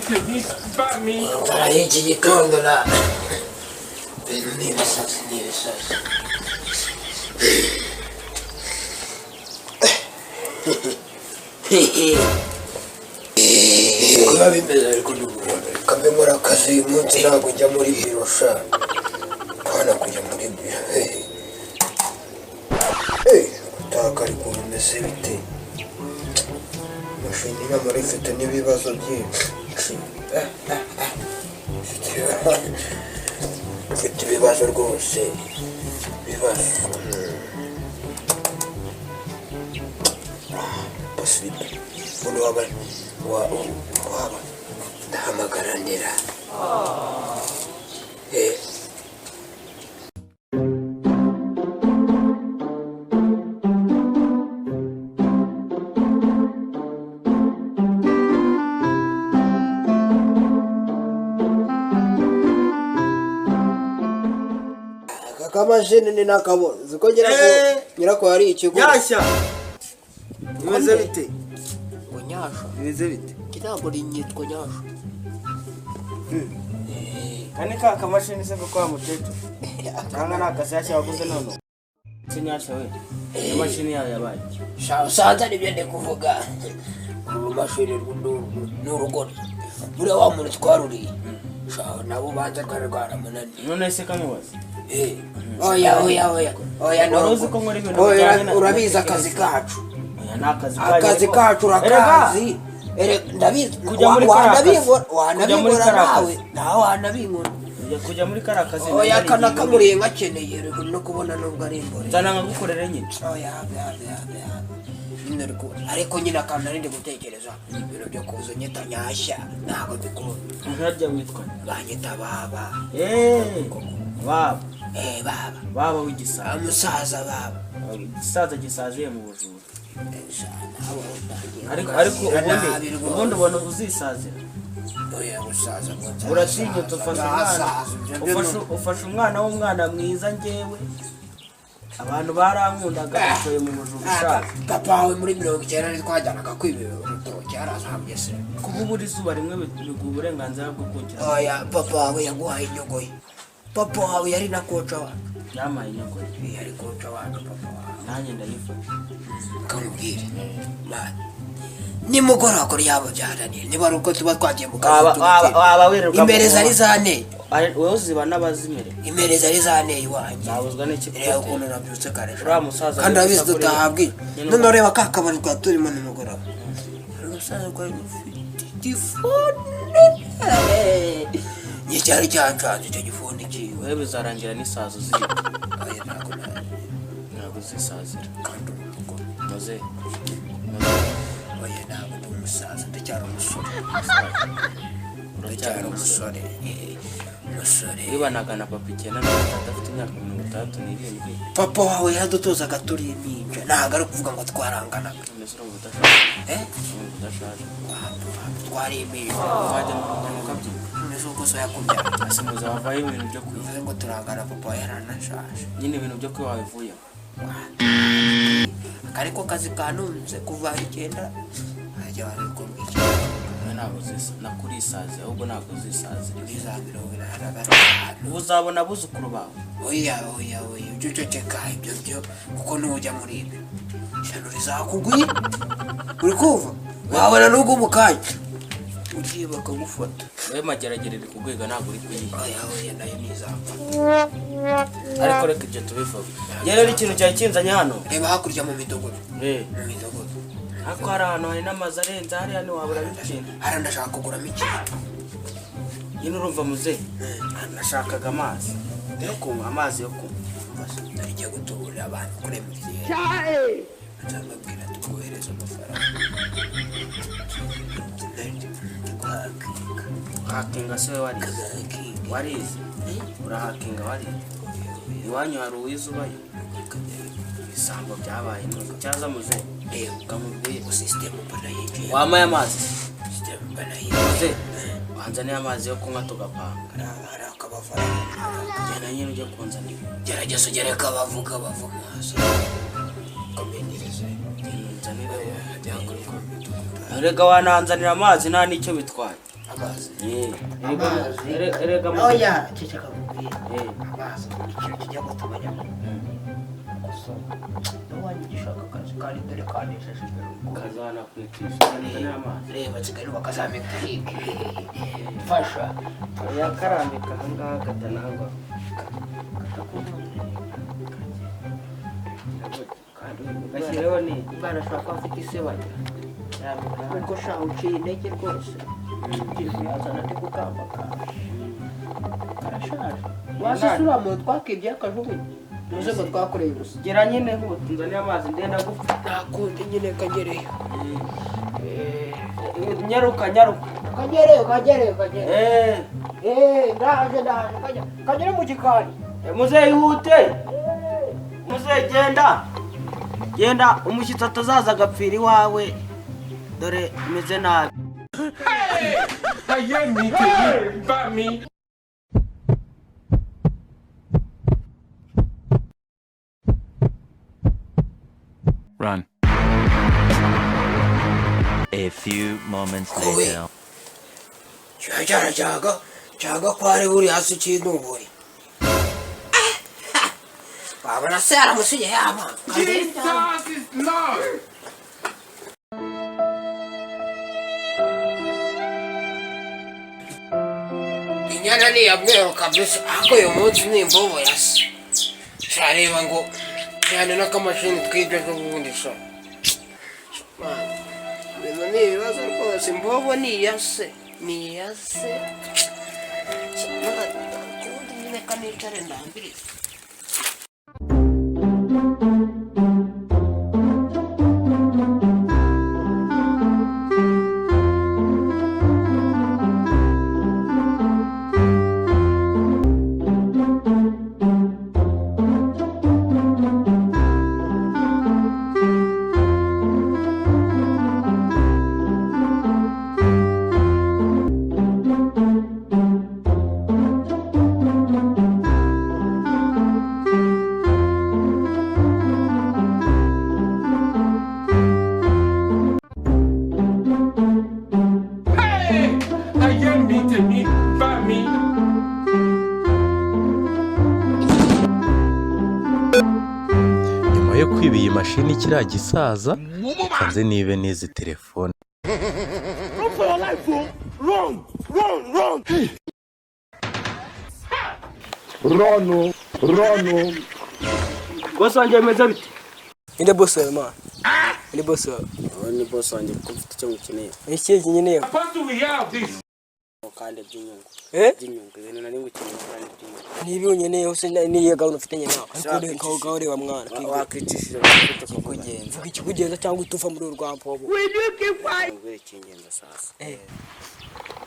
To me. Inzara y'iki gitondo na ibintu ni ibisazi, ni ibisazi. Biba bimeze, ariko ndumva mbe nkora akazi uyu munsi. Ntabwo njya muri biro sha, pana kujya muri biro. Gutaka, ariko bimeze bite? Mashini nyamara ifite n'ibibazo byinshi. Ifite ibibazo rwose, ibibazo possible. Ubundi waba ndahamagarandira. Aka kamashini ni nakabona uzi ko nyirako nyirako hari ikigo. Nyashya, bimeze bite? Ngo nyasha? Bimeze bite? Iki ntabwo rinyitwa nyasha. Kane ka kamashini se ko kwa mukecuru, cyangwa ni akashyashya waguze? None se Nyashya we, imashini yawe yabaye? Sha, usanze aribyo ndi kuvuga. Uru rumashini ni urugori buriya wa muntu twaruriye sha, nabo ubanza rwari rwaramunaniye. None se kamubaza? Oya, oya, oya, oya, no. Wari uzi ko nkora ibintu Oya, bijyanye urabizi akazi kacu. Oya, ni akazi kanyu, Akazi ariko- kacu urakazi. Ndabizi. Kujya muri kariya kazi. Wanabinkora. Kujya muri Wanabinkora kariya nawe. kazi. Nawe wanabinkora. Kujya muri kariya kazi. Oya. Nari Kana igihe kamuriye nkakeneye rego no kubona nubwo ari imbore. Nzana nkagukorere nyine. Oya, habe, habe, habe, habe. Nyine ariko nyine akantu nari ndi gutekereza, ibintu byo kuza unyita Nyashya ntabwo mbikunda. Nkarya witwa? Banyita Baba. Eh, Baba. Eh, Baba. Baba w'igisaza. Umusaza Baba. Igisaza gisaziye mu bujura. Eh, sha, nawe utangiye Ariko kuganira ubundi nabi rwose. Ubundi ubona uzisazira? Oya, gusaza ngo nzasaza. Uratinyutse ufashe umwana. Nzasaza, ibyo byo Ufashe umwana w'umwana mwiza. Njyewe abantu barankundaga, bicaye mu bujura ushaje. Papa wawe muri 90 ntitwajyanaga kwiba urutoki haraza se? Kuba ubura izuba rimwe biguha uburenganzira bwo kugira? Oya, papa wawe yaguhaye inyogo ye. Papa wawe yari na coach wacu. Yampaye inyoko ye? Yari coach wacu papa wawe. Nanjye ndayifata. Kamubwire man, nimugoroba kuri yabo byarananiye, niba ari uko tuba twagiye mu kazi tugatinda. Waba wirirwa Imbere zari zanteye. Wowe uziba n'abazimire. Imbere zari zanteye iwanjye. Nabuzwa n'iki Reba kugutera? ukuntu nabyutse kare sha. Uriya musaza Kandi urabizi wirirwa dutahabwa Nyine. None ureba ka kabari twari turimo nimugoroba, hari umusaza rwari rufite igifone ni cyari cyancanze icyo gifone kiwe. Wowe bizarangira n'isazo uziba. Oya, ntabwo Ntabwo uzisazira. Kandi umugore. Muze. Oya, ntabwo ndi umusaza, ndacyari umusore. Ndacyari umusore, umusore. Wibanaga na papa 93, afite imyaka 67. Papa wawe yadutozaga turi impinja, ntabwo ari ukuvuga ngo twaranganaga. None se urumva udashaje? Eh? Urumva udashaje? Twari impinja. Wajya mu rungano ukabyina. None se ubwo so yakubyara? Ese muze wavayo ibintu byo kwiba? Bivuze ngo turangana, papa yaranashaje. Nyine ibintu byo kwiba wabivuyemo? Aka ariko kazi kanunze kuva 90 hajya bari kumwica. Wowe ntabwo uzisa nakurisaze, ahubwo ntabwo uzisazira. Muri za 85. Ubu uzabona abuzukuru bawe. Oya, oya, oya, ujye uceceka ibyo byo, kuko nujya muri ibyo ishyano rizakugwira. Uri kumva wabona n'ubwo mu kanya ugiye bakagufata. Wowe Mageragere iri kugwiga, ntabwo uri kuyiga. Oya, oya, nayo ntizapfa. Ariko reka ibyo tubivuge. Njye rero ikintu cyari kinzanye hano. Reba hakurya mu midugudu. Mu midugudu. Ariko hari ahantu hari n'amazu arenze hariya, ntiwabura ikintu. Hariya ndashaka kuguramo ikintu. Nyine urumva muze, nashakaga amazi yo kunywa, amazi yo kunywa. Narigiye gutuburira abantu kuri MTN, nzababwira tukohereza amafaranga. Guhakinga. Hakinga se warize? Guhakinga. Warize? Urahakinga warize? Iwanyu hari uwize ubayo? Ibisambo byabaye none cyaza muze. Reba. Ukamubwira. Ngo sisitemu mbona yinjiye. Wamaye amazi? Sisitemu mbona yinjiye. Muze, wanzaniye amazi yo kunywa tugapanga. Hari akabafaranga. Genda nyine ujye kunzanira. Gerageza ugere kabavuga bavuma hasi kamenyereze. Genda unzanire. Byakora. Erega wananzanira amazi nta n'icyo bitwaye. Amazi. Amazi. Erega Oya, ceceka nkubwire. Amazi, ikintu kijya gutuma njya gusoma ntiwanyigisha aka kazi, kandi dore kanesheje imbere. Kazanakwicisha n'amazi. Reba, nsigaye nubaka za metalike. Fasha. Yakarambika ahangaha katanangwa. Gashyireho ni Umwana ashobora kuba afite isebanya. Rambika hano. Kuko sha, uciye intege rwose. Ngiye kuyazana ndi gukambakamba, karashaje. Wasize uriya muntu twakibye akajugunya, tuze ngo twakoreye ubusa. Gera nyine huta unzanire amazi, ndenda gupfa. Nta kundi nyine, kagereyo. Nyaruka, nyaruka. Kagereyo, kagereyo, kagereyo. Eh. Eh, ndaje, ndaje. Kagere mu gikari. Muzehe, ihute. Muzehe, genda, genda, umushyitsi atazaza agapfira iwawe. Dore umeze nabi. Ayé mi, tèmi bá mi. Run. A few moments Kowe. later. Cyara cyaga cyaga ko ari buri hasi kintubuye. Wabona se yaramusigiye y'amazi? Jesus is Lord. Inyana ni iya mweru kabisa, ariko uyu munsi ni imbobo ya se. Shareba ngo cyane n'akamashini twibye ejo bundi sha. Man, ibintu ni ibibazo rwose. Imbobo ni iya se, ni iya se. Man, kundi nyine kanicare ndambirize. Hey! Ayé mi, tèmi bá mi. Nyuma yo kwiba iyi mashini kiriya gisaza, reka nze nibe n'izi telefone. Run for your life, oh! Run! Run! Run! Hey! Run, oh! Run, oh! Boss wanjye, bimeze bite? Ninde boss wawe, man? Ninde boss wawe? Wowe ni boss wanjye kuko mfite icyo ngukeneye. Ikihe kinyeneye? Supposed to hear of this. Kandi by'inyungu. Eh? By'inyungu, ibintu nari ngukeneye kandi by'inyungu. Niba unyeneye se, niyo gahunda ufitanye nawe? Ariko reka ngaho, reba mwana. Wakwicishije bugufi tukakugenza. Vuga ikikugenza cyangwa utuva muri uru rwampobo. Ubwira ikingenza sasa. Eh.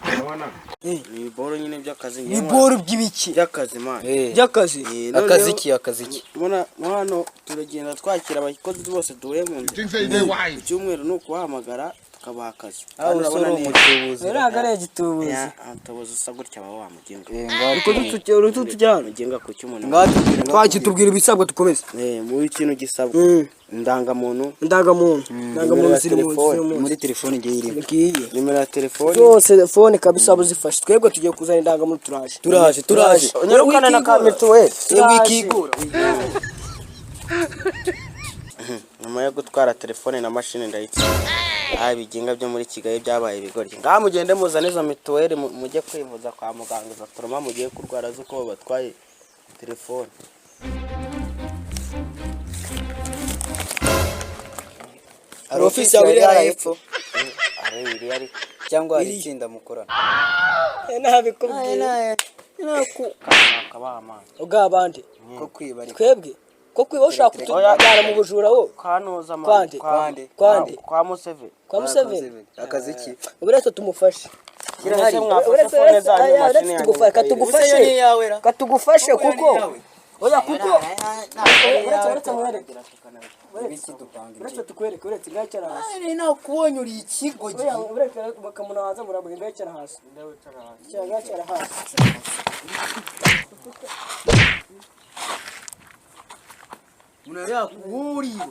Urabona? Eh. Ni ibiboro nyine by'akazi. Ni boro by'ibiki? By'akazi, man. By'akazi. Akazi ki? Akazi ki? Mubona hano turagenda twakira abakozi bose duhuye mu nzira. Think say they wise. Icyumweru ni ukubahamagara tukabaha akazi. Kandi urabona neza. Ntabwo ari igitubuzi. Ya, antobozi usa gutya aba wamugenga. Ariko tujyana. Mugenga ku cy'umuntu. Twakitubwira ibisabwa dukomeze. Eh, muri ikintu gisabwa. Indangamuntu, Indangamuntu, indangamuntu ziri mu telefone. ziri mu Muri telefone igiye irimo. Ngiye. Nimero ya telefone. Zose phone kabisa abo zifashe. Twebwe tugiye kuzana indangamuntu, turaje. Turaje, turaje. Unyarukana na ka mituweli. Wikigura. Nyuma yo gutwara telefone na mashini ndayitsinda. Ah, ibiginga byo muri Kigali byabaye ibigoryi. Ngaha mugende muzane izo mituweli, mujye kwivuza kwa muganga izo trauma mugiye kurwara z'uko babatwaye telefone. Hari ofisi yawe iri hariya hepfo? Ari iri ariko. Cyangwa hari itsinda mukorana? Nabikubwiye. Akabaha amazi. Ubwabandi. Ko kwiba ariko. Twebwe ko kwiba ushaka kutujyana mu bujura wowe? Kwanuza amazi. Kwande. Kwande. Kwande. Kwa Museveni. Kwa Museveni. Akazi ki? Uretse tumufashe. Kiretse mwafashe Uretse phone zanyu, aya, mashini uretse yanyu tugufashe, mukayireka. katugufashe, katugufashe kuko oya, kuko uretse mwereke, uretse tukwereke, uretse ngayicara hasi. Nakubonye uri ikigo. Oya, uretse bakamunaza muramuhe, ngayicara hasi, ngayicara hasi. Umuntu yakuburiye.